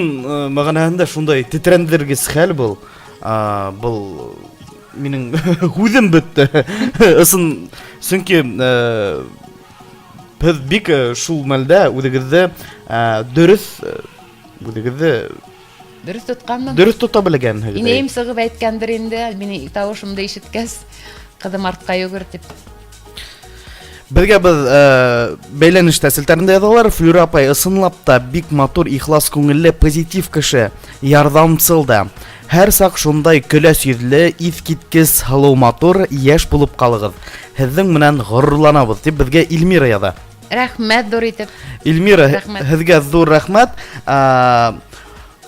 мәғәнәһендә шундай тетрәндергес хәл был. Был минең һүҙем бөттө. Ысын, сөнки һеҙ бик шул мәлдә үҙегеҙҙе дөрөҫ үҙегеҙҙе Дөрөҫ тотҡанмын. Дөрөҫ тота белгәнһегеҙ. Инәйем сығып әйткәндер инде, минең тауышымды ишеткәс, ҡыҙым артҡа йүгер дип. Беҙгә беҙ бәйләнештә селтәрендә яҙалар, Флюра апай ысынлап та бик матур, ихлас күңелле, позитив кеше, ярҙамсыл да. Һәр саҡ шундай көләс йөҙлө, иҫкиткес һылыу матур, йәш булып ҡалығыҙ. Һеҙҙең менән ғорурланабыҙ, тип беҙгә Эльмира яҙа. Рәхмәт ҙур итеп. Эльмира, һеҙгә ҙур рәхмәт.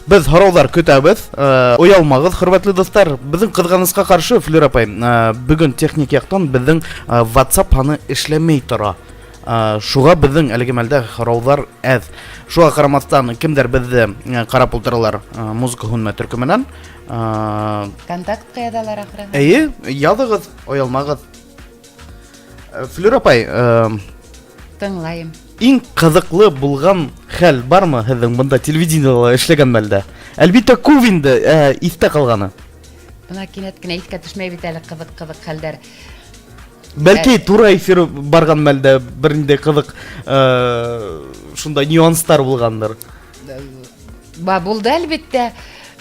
Беҙ һорауҙар көтәбеҙ. Оялмағыҙ, хөрмәтле дуҫтар. Беҙҙең ҡыҙғанысҡа ҡаршы, Флюра апай, бөгөн техник яҡтан беҙҙең WhatsApp һаны эшләмәй тора. Шуға беҙҙең әлеге мәлдә һорауҙар әҙ. Шуға ҡарамаҫтан, кемдәр беҙҙе ҡарап ултыралар музыка һүнмә төркөмөнән. Контактҡа яҙалар ахыры. Эйе, яҙығыҙ, оялмағыҙ. Флюра апай, тыңлайым. Иң ҡыҙыҡлы булған хәл бармы һеҙҙең бында телевидениела эшләгән мәлдә? Әлбиттә, күп инде, иҫтә ҡалғаны. Бына кинәт кенә иҫкә төшмәй бит әле ҡыҙыҡ-ҡыҙыҡ хәлдәр. Бәлки тура эфир барған мәлдә бер ниндәй ҡыҙыҡ шундай нюанстар булғандыр. Ба, булды әлбиттә.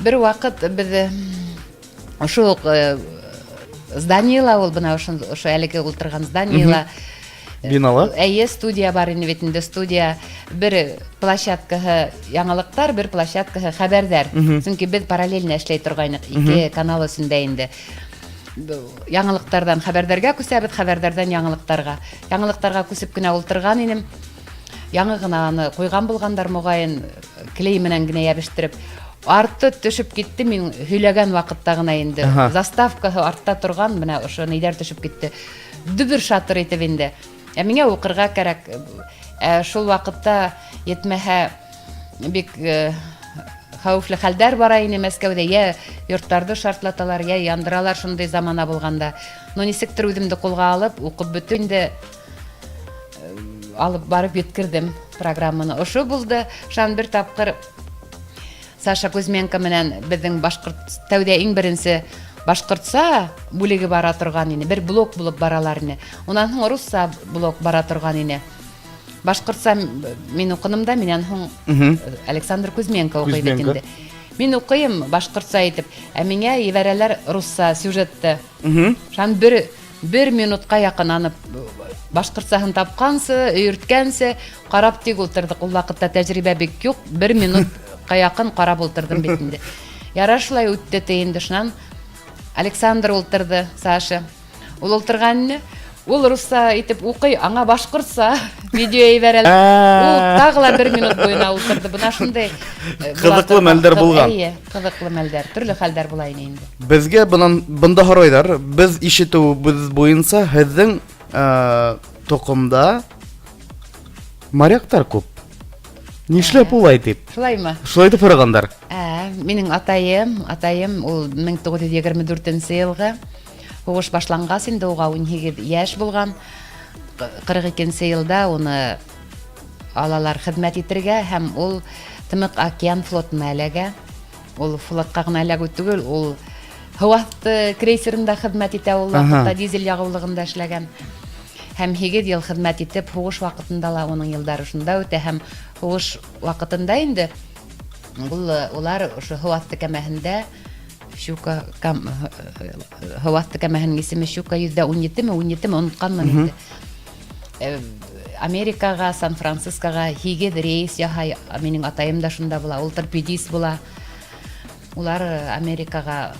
Бер ваҡыт беҙ ошо уҡ зданиела ул бына ошо ошо әлеге ултырған зданиела Бинала? Әйе, студия бар ине бит инде, студия бер площадкаһы яңылыҡтар, бер площадкаһы хәбәрҙәр. Сөнки беҙ параллельно эшләй торғайныҡ ике канал өсөн дә инде. Яңылыҡтарҙан хәбәрҙәргә күсәбеҙ, хәбәрҙәрҙән яңылыҡтарға. Яңылыҡтарға күсеп кенә ултырған инем. Яңы ғына аны ҡуйған булғандар, моғайын, клей менән генә йәбештереп. Арты төшөп китте, мин һөйләгән ваҡытта ғына инде. Заставкаһы артта торған, бына ошо нейҙәр төшөп китте. Дөбөр шатыр итеп инде. Ә миңә уҡырға кәрәк. Ә шул ваҡытта етмәһә бик хәүефле хәлдәр бара ине Мәскәүҙә. Йә йорттарҙы шартлаталар, йә яндыралар, шундай замана булғанда. Но нисектер үҙемде ҡулға алып, уҡып бөтөп инде алып барып еткерҙем программаны. Ошо булды. Шунан бер тапҡыр Саша Кузьменко менән беҙҙең башҡорт тәүҙә иң беренсе башҡортса бүлеге бара торған ине. Бер блок булып баралар ине. Унан һуң русса блок бара торған ине. Башҡортса мин уҡыным да, минән һуң Александр Кузьменко уҡый бит инде. Мин уҡыйым башҡортса итеп, ә миңә ебәрәләр русса сюжетты. Шунан бер минутҡа яҡын аны башҡортсаһын тапҡансы, өйөрткәнсе ҡарап тик ултырҙыҡ. Ул ваҡытта тәжрибә бик юҡ, бер минутҡа яҡын ҡарап ултырҙым бит инде. Ярар, шулай үтте ти инде. Шунан Александр ултырҙы, Саша. Ул ултырған ине. Ул русса итеп уҡый, аңа башҡортса видео ебәрәләр. Ул тағы ла бер минут буйына ултырҙы. Бына шундай була Ҡыҙыҡлы мәлдәр булған. Эйе, ҡыҙыҡлы мәлдәр, төрлө хәлдәр була ине инде. Беҙгә бынан бында һорайҙар, беҙ ишетеүебеҙ буйынса һеҙҙең тоҡомда моряктар күп. Нишләп улай тип? Шулаймы? Шулай итеп һорағандар. Минең атайым ул 1924 йылғы һуғыш башланғас инде уға 18 йәш булған. 42 йылда уны алалар хеҙмәт итергә һәм ул Тымыҡ океан флотына эләгә. Ул флотҡа ғына эләгеү түгел, ул һыу аҫты крейсерында хеҙмәт итә, ул ваҡытта дизель яғыулығында эшләгән. Һәм 8 йыл хеҙмәт итеп, һуғыш ваҡытында ла уның йылдары шунда үтә һәм һуғыш ваҡытында инде ул улар ошо һыу аҫты кәмәһендә Щука кам, һыу аҫты кәмәһенең исеме Щука 117-ме, 17-ме онотҡанмын инде. Америкаға, Сан-Францискоға 8 рейс яһай. Минең атайым да шунда була, ул торпедист була. Улар Америкаға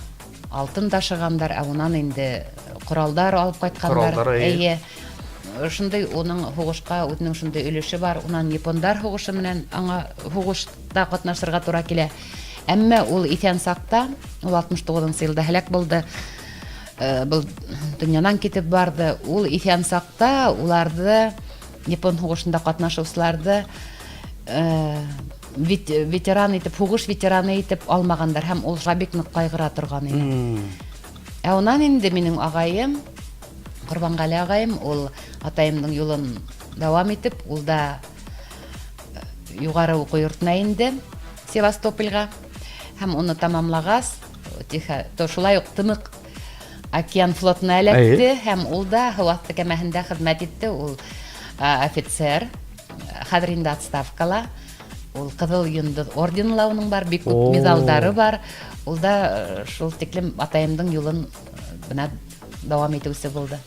алтын ташығандар, ә унан инде ҡоралдар алып ҡайтҡандар. Ҡоралдар, эйе. Эйе. Шундай уның һуғышҡа үҙенең шундай өлөшө бар. Унан япондар һуғышы менән аңа һуғышта ҡатнашырға тура килә. Әммә ул иҫән саҡта, ул 69 йылда һәләк булды. Был донъянан китеп барҙы. Ул иҫән саҡта уларҙы япон һуғышында ҡатнашыусыларҙы ветеран итеп, һуғыш ветераны итеп алмағандар һәм ул шуға бик ныҡ ҡайғыра торған ине. Ә унан инде минең ағайым, Ҡорбанғәле ағайым, ул атайымдың юлын дауам итеп, ул да юғары уҡыу йортона инде Севастопольға һәм уны тамамлағас, то шулай уҡ Тымыҡ океан флотына эләкте һәм ул да һыу аҫты кәмәһендә хеҙмәт итте. Ул офицер, хәҙер инде отставкала. Ул Ҡыҙыл Йондоҙ ордены ла уның бар, бик күп миҙалдары бар. Ул да шул тиклем атайымдың юлын бына дауам итеүсе булды.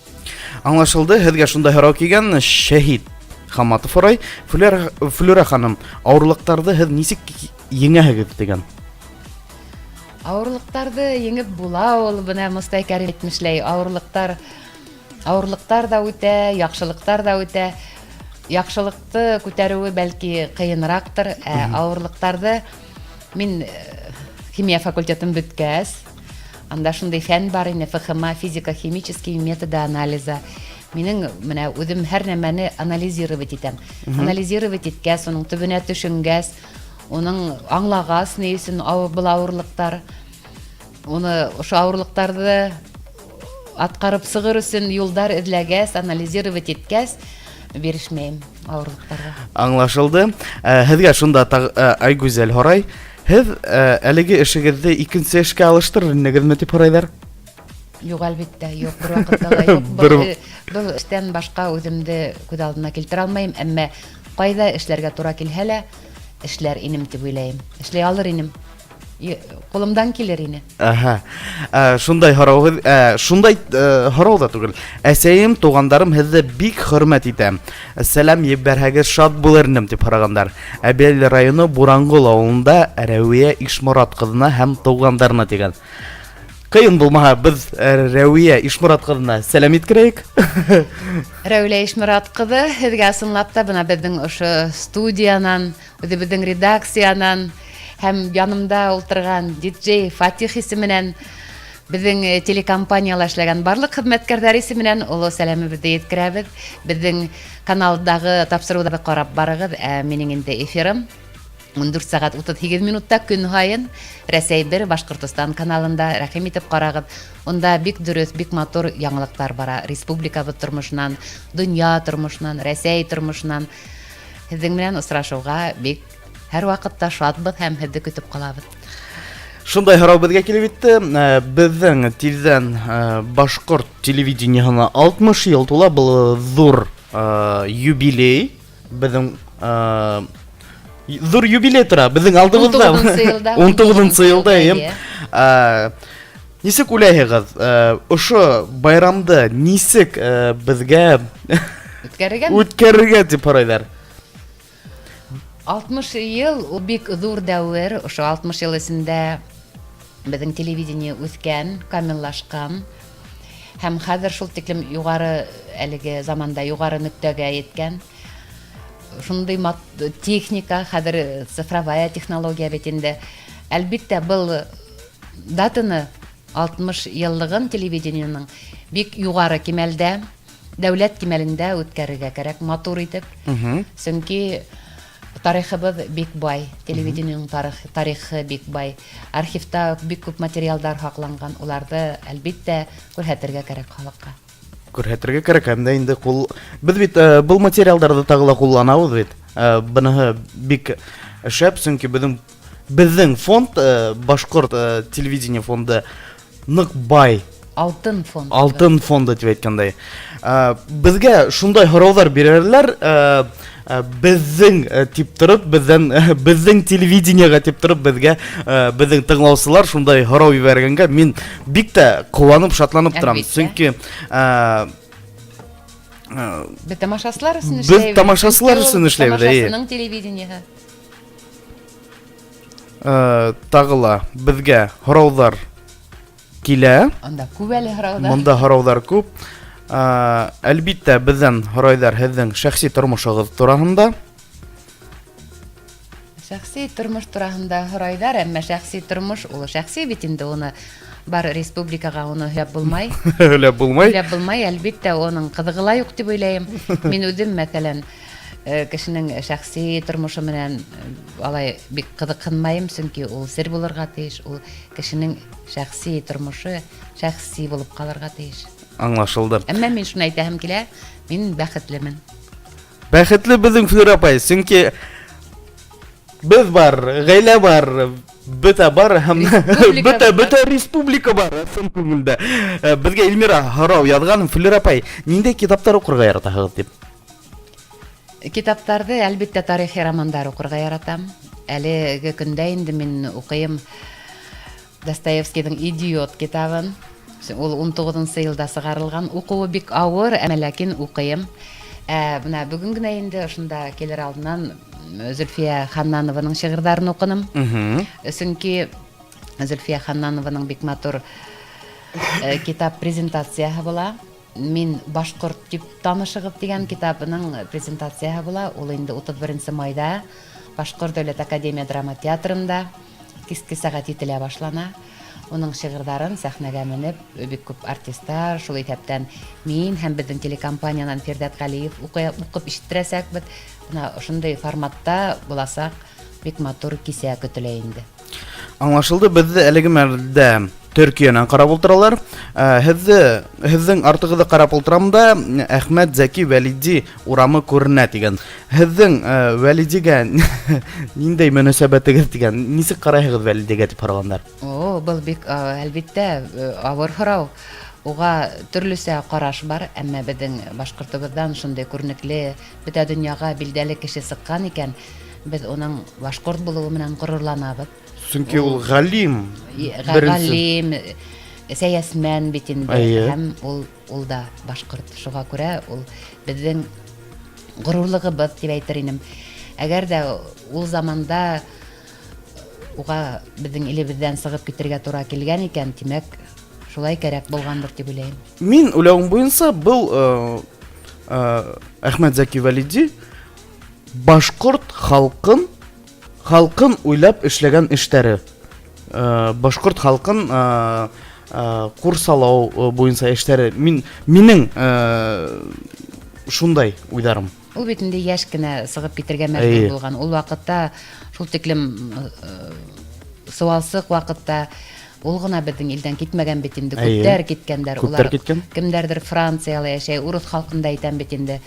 Аңлашылды, һеҙгә шундай һорау килгән, Шәһит Хаматов һорай. Флюра ханым, ауырлыҡтарҙы һеҙ нисек еңәһегеҙ тигән? Ауырлыҡтарҙы еңеп була ул, бына Мостай Кәрим әйтмешләй, ауырлыҡтар да үтә, яҡшылыҡтар да үтә. Яҡшылыҡты күтәреүе бәлки ҡыйыныраҡтыр, ә ауырлыҡтарҙы мин химия факультетын бөткәс, анда шундай фән бар ине, ФХМА, физико-химические методы анализа. Минең менә үҙем һәр нәмәне анализировать итәм. Анализировать иткәс, уның төбөнә төшөнгәс, уның аңлағас ни өсөн был ауырлыҡтар, уны ошо ауырлыҡтарҙы атҡарып сығыр өсөн юлдар эҙләгәс, анализировать иткәс, бирешмәйем ауырлыҡтарға. Аңлашылды. Һеҙгә шунда Айгүзәл һорай. Һеҙ э, әлеге эшегеҙҙе икенсе эшкә алыштырыр инегеҙме дип һорайҙар? Юҡ, әлбиттә, юҡ, бер ваҡытта ла юҡ. Был, э, был эштән башҡа үҙемде күҙ алдына килтерә алмайым, әммә ҡайҙа эшләргә тура килһә лә, эшләр инем тип уйлайым. Эшләй алыр инем. Ҡулымдан килер ине. Аһа. Ә, шундай һорау, ә, шундай ә, һорау да түгел. Әсәйем, туғандарым һеҙҙе бик хөрмәт итә. Сәләм ебәрһәгеҙ шат булыр инем дип һорағандар. Әбйәлил районы Бурангол авылында Рәвиә Ишморат ҡыҙына һәм туғандарына тигән. Ҡыйын булмаһа, беҙ э, Рәүиә Ишморат ҡыҙына сәләм иткерәйек. Рәүилә Ишморат ҡыҙы, һеҙгә ысынлап та бына беҙҙең ошо студиянан, үҙебеҙҙең редакциянан һәм янымда ултырған диджей Фатих исеменән беҙҙең э, телекомпанияла эшләгән барлыҡ хеҙмәткәрҙәр исеменән оло сәләмебеҙҙе еткерәбеҙ. Беҙҙең каналдағы тапшырыуҙарҙы ҡарап барығыҙ, ә минең инде эфирым 14 сәғәт 38 минутта көн һайын Рәсәй 1 Башҡортостан каналында рәхим итеп ҡарағыҙ. Унда бик дөрөҫ, бик матур яңылыҡтар бара республикабыҙ тормошонан, донъя тормошонан, Рәсәй тормошонан. Һеҙҙең менән осрашыуға бик һәр ваҡытта шатбыҙ һәм һеҙҙе көтөп ҡалабыҙ. Шундай һорау беҙгә килеп етте. Э, беҙҙең тиҙҙән э, башҡорт телевидениеһына 60 йыл тула, был ҙур э, юбилей. Беҙҙең ҙур юбилей тора беҙҙең алдыбыҙҙа. 19 йылда. 19 йылда, эйе. Нисек уйлайһығыҙ, ошо байрамды нисек беҙгә үткәрергә? Үткәрергә тип һорайҙар. 60 йыл ул бик ҙур дәүер. Ошо 60 йыл эсендә беҙҙең телевидение үҫкән, камиллашҡан. Һәм хәҙер шул тиклем юғары әлеге заманда юғары нөктәгә еткән. Шундый техника, хәҙер цифровая технология бит инде. Әлбиттә, был датаны 60 йыллығын телевидениеның бик юғары кимәлдә, дәүләт кимәлендә үткәрергә кәрәк, матур итеп. Сөнки тарихыбыҙ бик бай, телевидениеның тарих, тарихы бик бай. Архивта бик күп материалдар һаҡланған, уларҙы әлбиттә күрһәтергә кәрәк халыҡҡа. Күрһәтергә кәрәк һәм дә инде ҡул беҙ бит э, был материалдарҙы тағы ла ҡулланабыҙ бит. Э, быныһы бик шәп, сөнки беҙҙең беҙҙең фонд э, башҡорт телевидение фонды ныҡ бай. Алтын фонд. Алтын фонды дип әйткәндәй. Ә, безгә шундай һораулар бирәләр, ә, ә, безнең э, дип торып, бездән безнең телевидениега дип торып безгә э, безнең тыңлаучылар шундай һорау җибәргәнгә мин бик тә куанып, шатланып торам. Чөнки ә, Без тамашасылар өчен эшләйбез. Без тамашасылар өчен эшләйбез, әйе. Тамашасының телевидениеһы. Э, тағы ла безгә һораулар килә. Анда күп әле һораулар. Монда һораулар күп. Э, әлбиттә, бездән һорайҙар һеҙҙең шәхси тормошоғоҙ тураһында. Шәхси тормош тураһында һорайҙар, әммә шәхси тормош ул шәхси бит инде уны бар республикаға уны һөйләп булмай. Һөйләп булмай. Һөйләп булмай, әлбиттә, уның ҡыҙығы ла юҡ тип уйлайым. Мин үҙем, мәҫәлән, Э, кешенең шәхси тормошы менән э, алай бик кызыксынмайым, чөнки ул сер булырга тиеш, ул кешенең шәхси тормошы шәхси булып калырга тиеш. Аңлашылды. Әмма мин шуны әйтәһем килә, мин бәхетлемен. Бәхетле безнең Флюра апай, чөнки без бар, гаилә бар, бөтә бар һәм бөтә бөтә республика бар чын күңелдә. Э, безгә Эльмира һорау язган, Флюра апай, ниндәй китаплар укырга яратаһыгыз дип. Китаптарҙы, әлбиттә, тарихи романдар уҡырға яратам. Әлеге көндә инде мин уҡыйым Достоевскийҙың «Идиот» китабын. Ул 19 йылда сығарылған. Уҡыуы бик ауыр, әммә ләкин уҡыйым. Ә бына бөгөн генә инде ошонда килер алдынан Зөлфиә Ханнанованың шиғырҙарын уҡыным. Сөнки Зөлфиә Ханнанованың бик матур э, китап презентацияһы була. Мин башҡорт дип танышығыҙ дигән китабының презентацияһы була. Ул инде 31 майҙа Башҡорт дәүләт академия драма театрында киске сәғәт 7-лә башлана. Уның шиғырҙарын сәхнәгә менеп бик күп артистар, шул иҫәптән мин һәм беҙҙең телекомпаниянан Фирҙәт Ғәлиев уҡып ишеттерәсәкбеҙ. Бына ошондай форматта буласаҡ бик матур кисә көтөлә инде. Аңлашылды, беҙҙе әлеге мәлдә Төркиянән карап ултыралар. Һеҙҙе, һеҙҙең артығыҙҙы карап ултырам да, Әхмәт Зәки Вәлиди урамы күренә дигән. Һеҙҙең Вәлидигә ниндәй мөнәсәбәтегеҙ дигән? Нисек карайһығыҙ Вәлидигә дип һорағандар? О, был бик, әлбиттә, авыр һорау. Уға төрлөсә ҡараш бар, әммә беҙҙең башҡортобоҙҙан шундай күренекле, бөтә дөньяға билдәле кеше сыҡҡан икән, беҙ уның башҡорт булыуы менән ғорурланабыҙ. Сөнки ул галим. Галим, сәйәсмән бит инде. Һәм ул ул да башҡорт. Шуға күрә ул беҙҙең ғорурлығыбыҙ тип әйтер инем. Әгәр ҙә ул заманда уға беҙҙең илебеҙҙән сығып китергә тура килгән икән, тимәк, шулай кәрәк булғандыр тип уйлайым. Мин уйлауым буйынса, был э, э, Әхмәт Зәки Вәлиди башҡорт халҡын халҡын уйлап эшләгән эштәре. Э, башҡорт халҡын э, э, ҡурсалау буйынса эштәре. Мин минең шундай уйҙарым. Ул бит инде йәш кенә сығып китергә мәжбүр булған. Ул ваҡытта шул тиклем сыуалсыҡ ваҡытта ул ғына беҙҙең илдән китмәгән бит инде. Күптәр киткәндәр. Күптәр киткән. Кемдәрҙер Францияла йәшәй, урыҫ халҡын да әйтәм бит инде.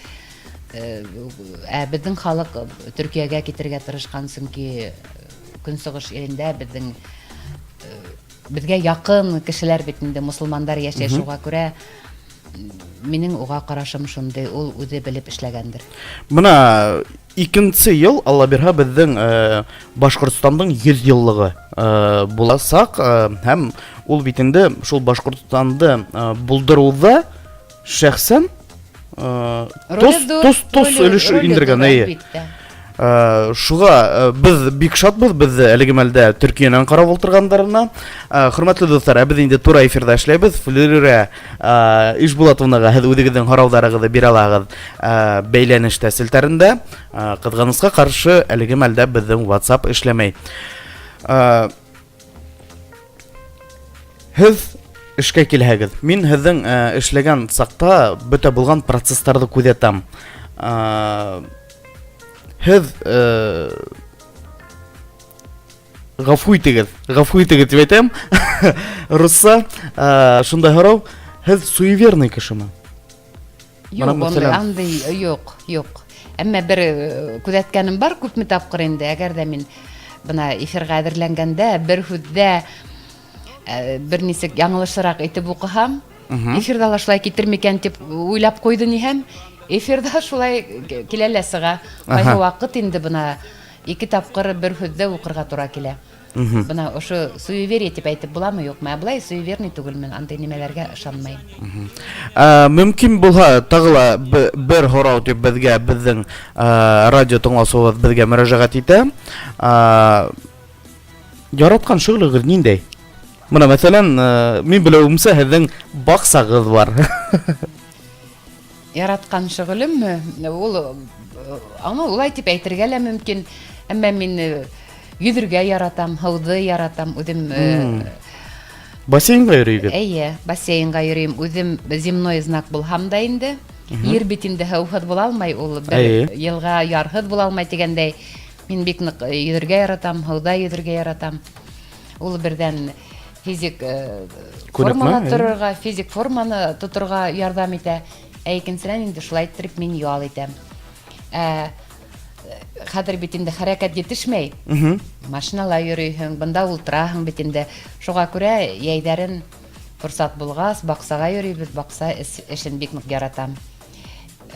Ә беҙҙең халыҡ Төркиәгә китергә тырышҡан, сөнки Көнсығыш илендә беҙҙең беҙгә яҡын кешеләр бит инде мосолмандар йәшәй, шуға күрә минең уға ҡарашым шундай, ул үҙе белеп эшләгәндер. Бына икенсе йыл, Алла бирһә, беҙҙең Башҡортостандың 100 йыллығы буласаҡ, һәм ул бит инде шул Башҡортостанды булдырыуҙа шәхсән тос тос тос өлөш индергән, әйе. Шуға беҙ бик шатбыҙ, беҙ әлеге мәлдә Төркиәнән ҡарап ултырғандарына. Хөрмәтле дуҫтар, ә беҙ инде тура эфирҙа эшләйбеҙ. Флүрә Ишбулатовнаға һеҙ үҙегеҙҙең һорауҙарығыҙҙы бирә алаһығыҙ бәйләнештә селтәрендә. Ҡыҙғанысҡа ҡаршы, әлеге мәлдә беҙҙең WhatsApp эшләмәй. Һеҙ эшкә килһәгеҙ, мин һеҙҙең э, эшләгән саҡта бөтә булған процесстарҙы күҙәтәм. Э, һеҙ э, ғәфү итегеҙ, ғәфү итегеҙ тип әйтәм. Русса шундай һорау, һеҙ суеверный кешеме? Юк, андый, андый юк, юк. Әммә бер э, күҙәткәнем бар күпме тапҡыр инде, әгәр дә мин бына эфирға әҙерләнгәндә бер һүҙҙә э, бер нисек яңылышыраҡ итеп уҡыһам, эфирҙа ла шулай китер микән дип уйлап ҡуйҙы ниһәм, эфирҙа шулай килә лә сыға. Ҡайһы ваҡыт инде бына ике тапҡыр бер һүҙҙе уҡырға тура килә. Бына ошо суеверие тип әйтеп буламы, юҡмы? Ә былай суеверный түгелмен, андай нимәләргә ышанмайым. Ә, мөмкин булһа, тағы ла бер һорау дип беҙгә беҙҙең ә, радио тыңлаусыбыҙ беҙгә мөрәжәғәт итә. Ә, яратҡан шөғөлөгөҙ ниндәй? Бына мәҫәлән, ә, мин белеүемсә, һеҙҙең баҡсағыҙ бар. Яраткан шөгылемме? Ул аны улай дип әйтергә лә мөмкин. Әмма мин э, йөҙергә яратам, һыуҙы яратам. Үҙем э, Бассейнға йөрөйгеҙ? Әйе, бассейнға йөрөйм. Үҙем земной знак булһам да инде. Ир бит инде һыуһыҙ була алмай, ул бер йылға ярһыҙ була алмай тигәндәй. Мин бик нык э, йөҙергә яратам, һыуҙа йөҙергә яратам. Ул берҙән физик э, формала торорға, физик форманы тоторға ярҙам итә. Ә икенсенән инде шулай иттереп мин ял итәм. Ә хәҙер бит инде хәрәкәт етешмәй. Машинала йөрөйһөң, бында ултыраһың бит инде. Шуға күрә йәйҙәрен форсат булғас, баҡсаға йөрөйбөҙ, баҡса эшен бик ныҡ яратам.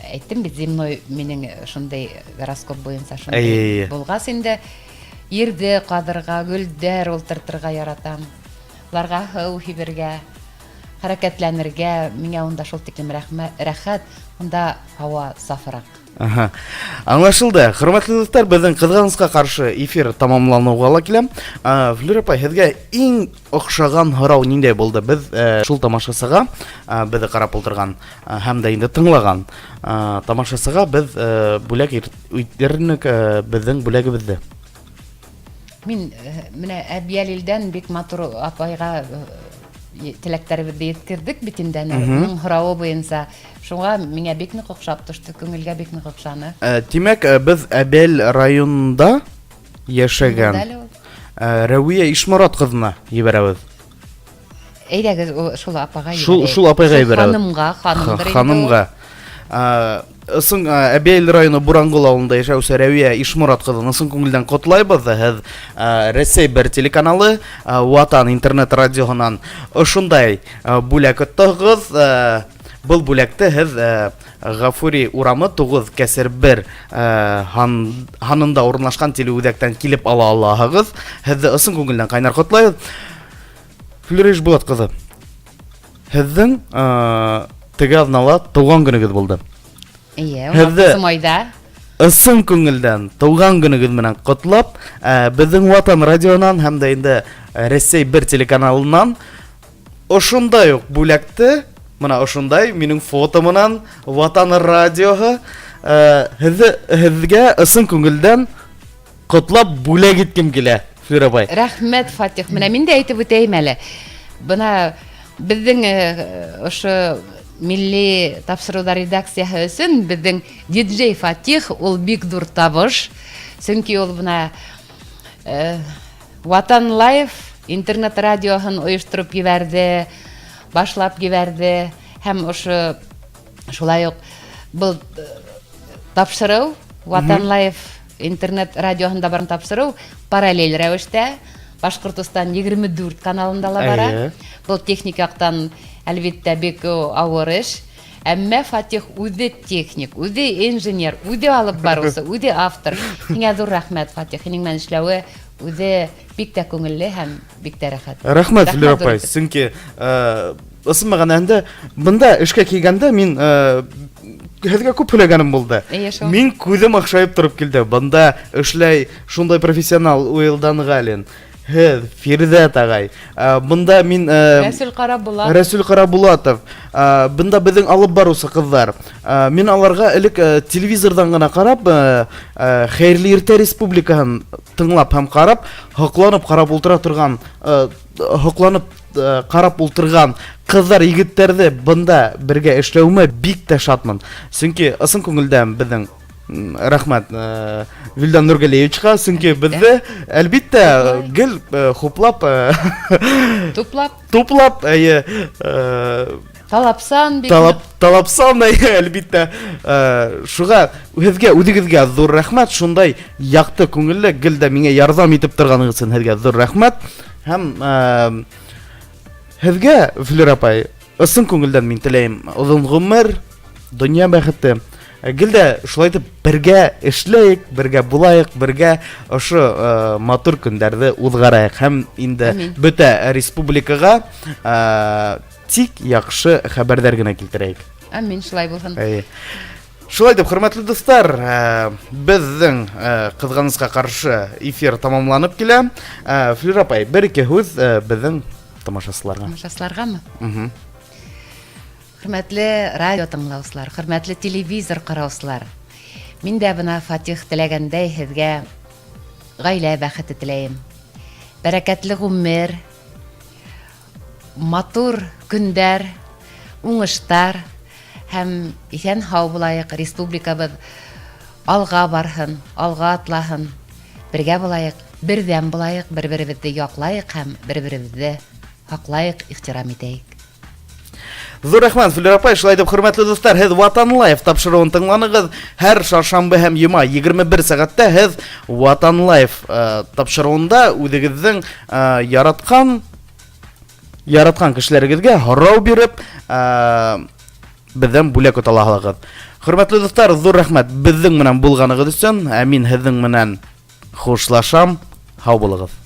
Әйттем бит, земной минең шундай гороскоп буйынса шундай булғас инде ерҙе ҡаҙырға, гөлдәр ултыртырға яратам. Уларға һыу һибергә, хәрәкәтләнергә, миңә унда шул тиклем рәхәт, унда һауа сафыраҡ. Ага. Аңлашылды. Хөрмәтле дуҫтар, беҙҙең ҡыҙғанысҡа ҡаршы эфир тамамланыуға ла килә. Флюр апай, һеҙгә иң оҡшаған һорау ниндәй булды? Беҙ э, шул тамашасыға, э, беҙҙе ҡарап ултырған э, һәм дә инде тыңлаған тамашасыға беҙ бүләк итер инек беҙҙең бүләгебеҙҙе. Мин менә Әбйәлилдән бик матур апайға теләктәребеҙҙе еткерҙек бит инде әнә уның һорауы буйынса. Шуңа миңә бик нык оҡшап төштө, күңелгә бик нык оҡшаны. Тимәк, беҙ Әбәл районында йәшәгән Рәүия Ишморат ҡыҙына ебәрәбеҙ. Әйҙәгеҙ, шул апаға Шул шул апайға ебәрәбеҙ. Ханымға, ханымдыр инде. Ханымға. Ысын Әбйәлил районы Бурангол авылында яшәүсе Рәвия Ишморат кызын ысын күңелдән котлайбыз. Һеҙ Рәсәй бер телеканалы, Ватан интернет радиоһынан ошондай бүләк оттоғоҙ. Был бүләкте һеҙ Гафури урамы 9 кәсер 1 һанында урынлашҡан телеүҙәктән килеп ала алаһығыҙ. Һеҙҙе ысын күңелдән ҡайнар ҡотлайбыҙ. Флюра Ишбулат ҡыҙы, һеҙҙең теге аҙнала тыуған көнөгөҙ булды. Эйе, Һеҙҙе майҙа. Ысын күңелдән тыуған көнөгөҙ менән ҡотлап, беҙҙең Ватан радионан һәм дә инде Рәсәй бер телеканалынан ошондай уҡ бүләкте, мына ошондай минең фото менән Ватан радиоһы һеҙҙе һеҙгә ысын күңелдән Котлап бүләк иткем килә, Флюра апай. Рәхмәт, Фатих. Менә мин дә әйтеп үтәйем әле. Бына беҙҙең ошо милли тапшырыуҙар редакцияһы өсөн беҙҙең диджей Фатих ул бик ҙур табыш. Сөнки ул бына Ватан Лайф интернет радиоһын ойоштороп ебәрҙе, башлап ебәрҙе һәм ошо Шулай уҡ был тапшырыу Ватан Лайф интернет радиоһында барган тапшырыу параллель рәүештә Башҡортостан 24 каналында ла бара. Был техник яҡтан әлбиттә бик ауыр эш. Әммә Фатих үҙе техник, үҙе инженер, үҙе алып барыусы, үҙе автор. Һиңә ҙур рәхмәт, Фатих. Һинең менән эшләүе үҙе бик тә күңелле һәм бик тә рәхәт. Рәхмәт, Флюра апай. Сөнки Ысын мәғәнәһендә бында эшкә килгәндә мин һеҙгә күп һөйләгәнем булды. Эйе шул. Мин күҙем аҡшайып торып килде. Бында эшләй шундай профессионал Уилдан Галин. Һеҙ, Фирҙәт ағай. Бында мин Рәсүл Ҡарабулатов. Рәсүл Ҡарабулатов. Бында беҙҙең алып барыусы ҡыҙҙар. Мин аларға элек телевизорҙан ғына ҡарап, Хәйерле иртә республикаһын тыңлап һәм ҡарап, һоҡланып ҡарап ултыра торған, һоҡланып Э, карап ултырган кыздар егеттерди бында бирге эшләүемә бик тә шатмын, чөнки ысын күңелдән беҙҙең рәхмәт э, Вилдан Нургалиевичка, сөнки беҙҙе әлбиттә гел э, хуплап, туплап, туплап, әйе, талапсан бик талап талапсан, әйе, әлбиттә. Шуға һеҙгә үҙегеҙгә ҙур рәхмәт, шундай яҡты күңелле гел дә миңә ярҙам итеп торғанығыҙ өсөн һеҙгә ҙур рәхмәт. Һәм һеҙгә, Флюра апай, ысын күңелдән мин теләйем оҙон ғүмер, донъя бәхете. Гел дә шулай итеп бергә эшләйек, бергә булайыҡ, бергә ошо матур көндәрҙе уҙғарайыҡ һәм инде бөтә республикаға тик яҡшы хәбәрҙәр генә килтерәйек. Амин, шулай булһын. Әйе. Шулай итеп, хөрмәтле дуслар, беҙҙең ҡыҙғанысҡа ҡаршы эфир тамамланып килә. Флюра апай, бер-ике һүҙ беҙҙең тамашасыларға. Тамашасыларғамы? Хөрмәтле радио тыңлаусылар, хөрмәтле телевизор ҡараусылар. Мин дә бына Фатих теләгәндәй һеҙгә ғаилә бәхете теләйем. Бәрәкәтле ғүмер, Матур көндәр, уңыштар һәм иҫән-һау булайыҡ, республикабыҙ алға барһын, алға атлаһын. Бергә булайыҡ, берҙәм булайыҡ, бер-беребеҙҙе яҡлайыҡ һәм бер-беребеҙҙе һаҡлайыҡ, ихтирам итәйек. Ҙур рәхмәт, Флюра апай. Шулай итеп, хөрмәтле дуҫтар, һеҙ Ватан Лайф тапшырыуын тыңланыгыҙ. Һәр шаршамбы һәм йома 21 сәғәттә һеҙ Ватан Лайф э, тапшырыуында үҙегеҙҙең э, яратҡан яраткан кешеләрегеҙгә һорау биреп, э, беҙҙән бүләк ота алаһығыҙ. Хөрмәтле дуҫтар, ҙур рәхмәт беҙҙең менән булғанығыҙ өсөн. Ә мин һеҙҙең менән хушлашам. Һау булығыҙ.